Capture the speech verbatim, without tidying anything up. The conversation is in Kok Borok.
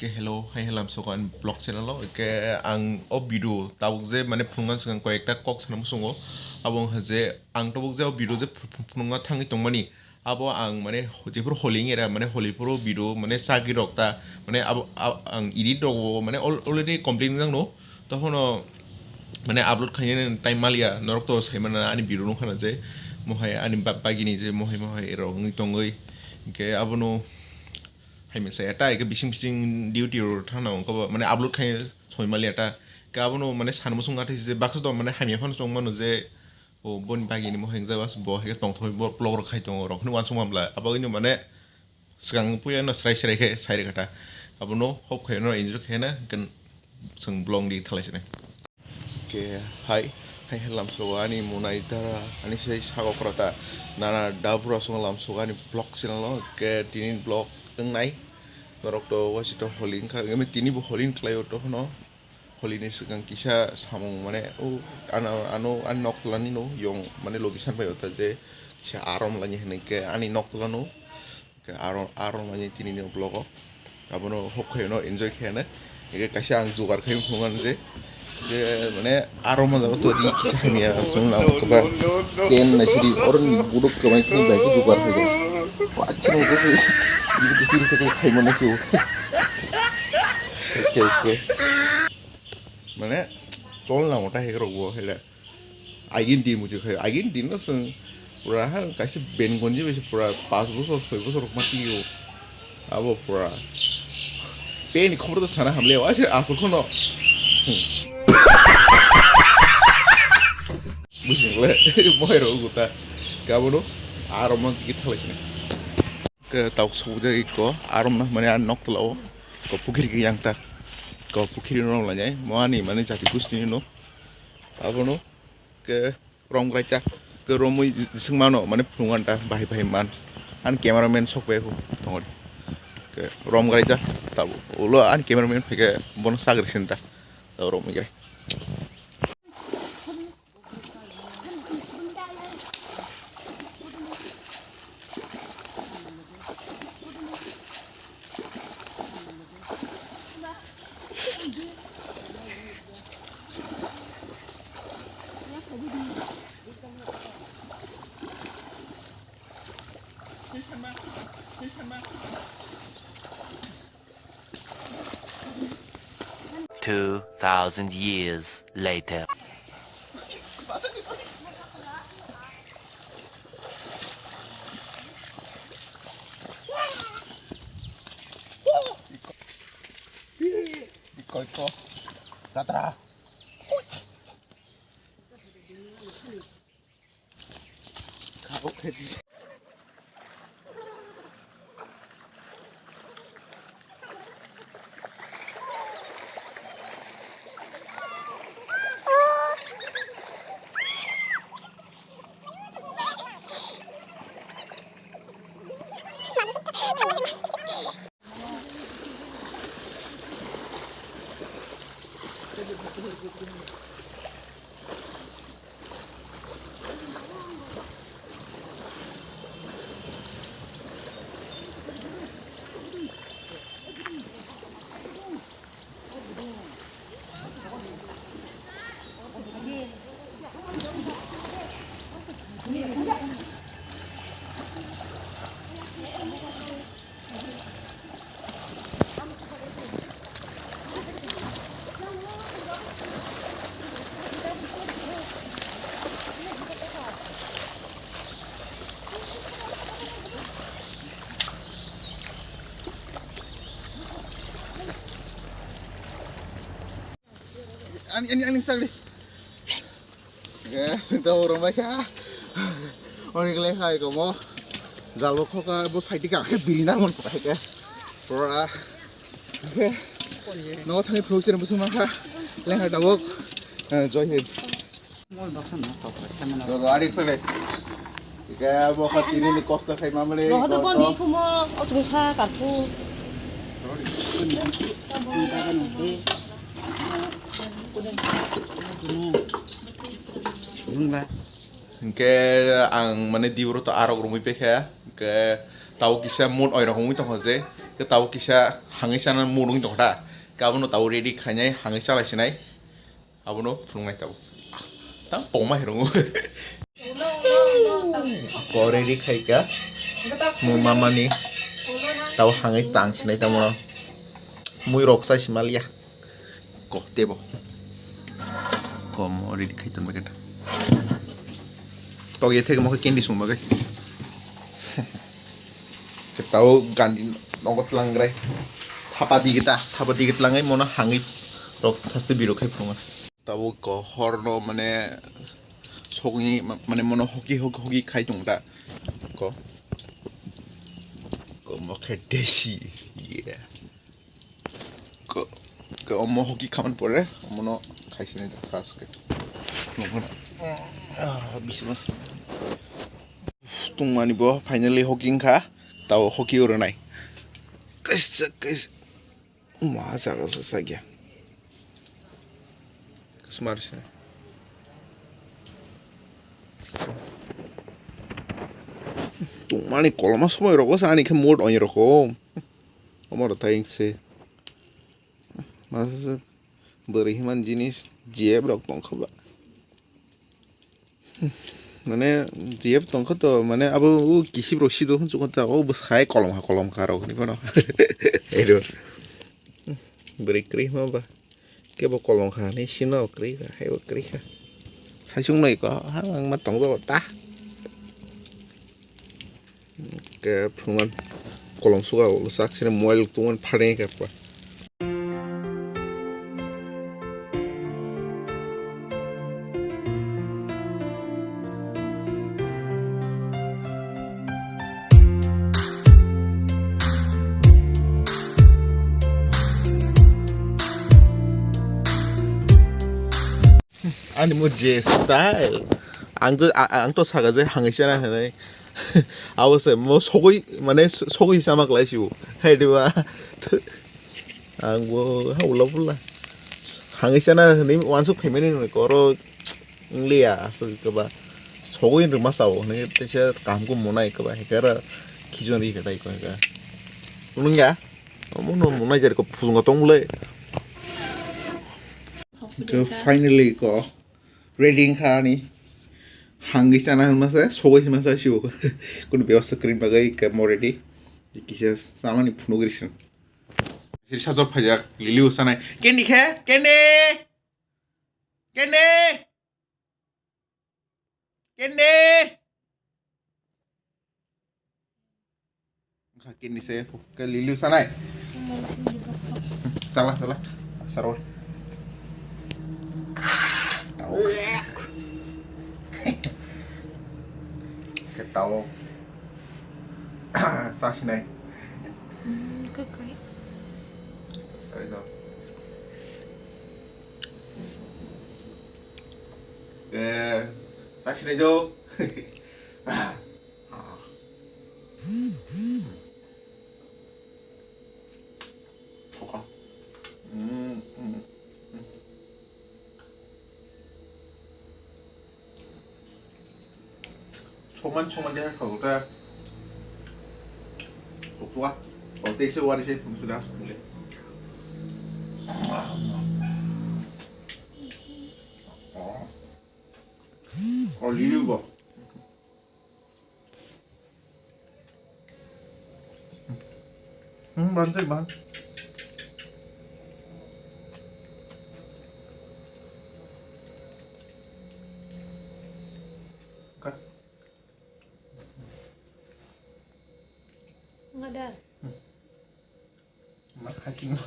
Ke hello, hai helam soko ani vlog channel o. Ke ang o video tabuk je mane phunukna swkang koi ekta kok sana muchungo. Abo wngkha je ang tabuk je o video je ph-, ph-, phunukna thangwi tongmani. Abo ang mane ho-, jephuru holi wngya mane holi phuru video mane chagwi rok ta mane abo, a-, ang edit rok bo mane al-, already complete wngjak no. Tokhono mane upload khainani time maliya, norok to saimana ani video nukha na je mohai ani ba-, bagini je mohai mohai rok wngwi tongwi. Hinkhe abono hai masa eta eke bising bising duty rok thangna wngkha ba mane upload khai soi maliya ta. Ke abono mane sana muchung athaisi je baksa to mane hamya phano chong mano je o boni bagini mohai wngjago bo hai tongthok bo vlog rok khai tongo rok hwnwi uansuk manbla abo wngkha mane swkang puila no srai srai khe sai rwkha ta. Abono hope khai no enjoy khai na hwnkhe chwng vlog di thalai sinai. Ke hai, hai, hai lamsogo ani monai dara, ani sei sago kora ta, nana dabura songo lamsogo ani vlog channel o, ke tini vlog wngnai, norok to waisito holi wngkha, eme tini bo holi wngkhlai o tokhono, holi ni swkang kisa samung mane o ano, ano ani nok tola ni no yong mane logi san pai o ta je kisa arom lani hinui ke ani nok tola no. Ke aro, aro mani tini ni vlog o. Abono hok khaino enjoy khaina. Eke kaisa ang jugar khai phungan je. Je mane aro ma jago to di kisa hamya chwng na ko ba. Ken na siri oron buduk kamai kini bai jugar khai. Wa chini ke si. Ini ke siri ke khai mana si. Oke, oke. Mane chol na mota hek rok bo hele. Agin di muchung khai, agin di no chwng pura ha kaisa ben gonji bai se pura pas bosor soi bosor ma tio. Abo pura. Pe ni khobor to sana hamle, wa se asuk khono. Busi le, mohai ro guta. Gabono, aro man tiki thalai sini. Ke tauk sokjak ikko, arom na mane a nok tola o. Ko pukhiri ke yang ta. Ko pukhiri no lai nai, mo ani mane jati gusti ni no. Abono ke rom grai ta. Ke romwi sing mano mane phungan ta bahai bahai man. An cameraman sok bai hu tongori. Ke rom grai ta. Tabu ulo an cameraman phai ke bono sagri sin ta. Tabu romwi grai. Two thousand years later. Iko, iko. Tatra. Ani, ani, ani, sagri. Eh, sinta orang baik ya. Orang kelihatan kamu. Jalo kok ke bos hai tiga ke biri nang mon pakai ke. Pura. Oke. No thani pro channel busung mangkha. Leng hai tabok. Eh, Joy Hind. Mol baksa no tok samana. Dodo, ari tsale. Ika bo kha tini ni kosto khai mamale. Rohodo kosto. Boni phumo, otro sa karphu. Bungla. Hinkhe ang mane diuro to arok romwi pekha. Hinkhe tao kisa mood oirok wngwi tongkha je. Tabuk kisa hangwi chana murung tongkha da. Khe abono tabuk ready khainai, hangwi chalai sinai. Abono phunuknai tabuk. Tang pokma hirungo. Ko ready khaika. Mo mamani tabuk hangwi tang sinai tamo. Mui rok chai simalia. Ko tebo. Ko mo ready khai ton bageta. Kok ye thek mo khe candy sung bagai. Ke tau gandi nogo tlang grai. Thapa digita, thapa digit langai mono hangwi rok thaste biro khai phungo. Tabo ko horno mane sogni ma-, mane mono hoki hok-, hoki khai tong da. Ko. Ko mo khe desi. Yeah. Ko, ko omo hoki khaman pore, omono khaisani first ke. Ah, bisi mas. Tungmani bo finally hoki wngkha, tao hoki oro nai. Kaisa, kaisa. Ma jaga sa sagya. Smart se. Tungmani koloma somoi rogo sa ani khe mood oi rogo. Omo rok tayeng se. Masa se bwrwi himan jinis G F rok tongkha ba. Mane G F tongkha to, mane abo o kisip rok sido hwn chukha ta, o bwsai kolom ha kolom kha rok hinwi phano. Edo. Bwrwi kwrwi hima ba. Kebo kolom kha hinwi sino kwrwi kha, haibo kwrwi kha. Saisung noi ko, ha, ang ma tongjago ta. Ke phungan kolom suga ulo sak sini mobile tungan phadeng ke pa. Ani mo je style. Ang to, a-, ang to saka je hangwi chana hinwi. Abo se mo sogwi, mane so-, sogwi sama klai sibo. Hai diba? Ang bo ha ula pula. Hangwi chana hinwi wansuk phaimani hinwi koro wngliya aswk keba. Sogwi rwma sao hinwi teisa kaham khe monai keba hekara khijon ri khe tai koi ka. Nungya? Omo no monai jari ko phunga tong bwle. Ke finally ko ready wngkha ani. Hangwi chana hwnma se, sogwi hwnma se sio. Kunu bebasta kwrwini bagwi ke mo ready. Kisa chamani phunugri swn. Siri sajok phaijak, lili usanai. Candy khe? Candy! Candy! Candy! Kha candy se, ke lili usanai. Chala, chala. Sarol. Ke tao. Sasinai. Kakai. Sorry, no. Eh, sasinai do. Thokha. Mm, mm, mm. Chokmani, chokmani de kha uta. Ukwa. O te se wari se pum se das pule. Oh. Oh, liu bo. Hmm, ban tei ban. Ka. Ngada. Ma khasi mo.